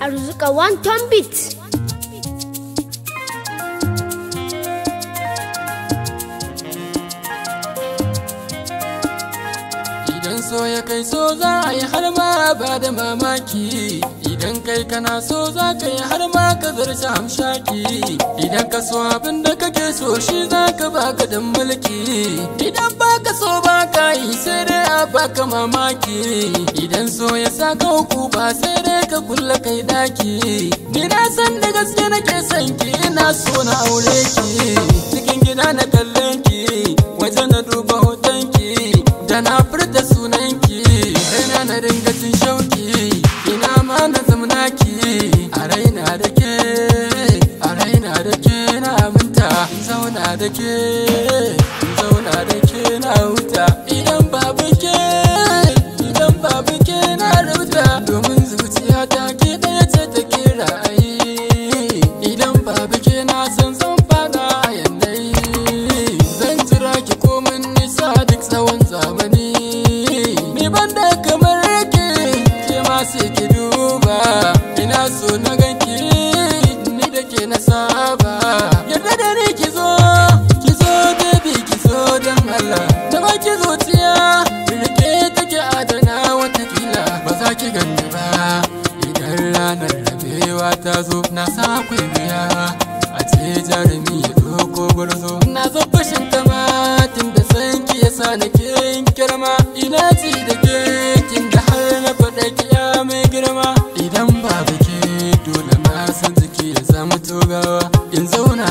Arzuka One Ton Beat. Idan so ya kai so za a yi har ma ba da mamaki. Idan kai kana so za ka yi har ma ka zarce hamshaki. Idan ka so abin da kake so shi za ka baka dan mulki. Idan baka so baka yi sai dai a baka mamaki. Idan so ya saka hukuma sai dai ka kulla kai daki. Ni na san da gaske nake son ki, ina so na aure ki. Cikin gida na kallon ki, waje na duba hoton ki, da na furta sunan ki, raina na dinga cin shauki. Ina ma na zamna ki, a raina da ke, a raina da ke na aminta. In zauna da ke, in zauna da ke na huta. Idan babu ke, idan babu ke na rubuta. Domin zuciya ta ke ɗaya ce take ra'ayi. Idan babu ke na san zan fada a yanayi. Zan jira ki komin nisa duk tsawon zamani. Ni ban da kamar ke, ke ma sai ki duba. Ina so na ganki, ni da ke na saba. Yarda da ni ki zo, ki zo baby ki zo don Allah. Da baki zuciya, rike take adana watakila. Ba za ki ganni ba, idan ranar rabewa ta zo. Na sa akwai wuya, a ce jarumi ya ɗauko gwarzo. Na zo fashin tamatin da sanki ya sa na ke girma. Ina ci da ke kin da har na faɗa ki ya mai girma. Idan babu ke dole na san jiki ya zama togawa. In zauna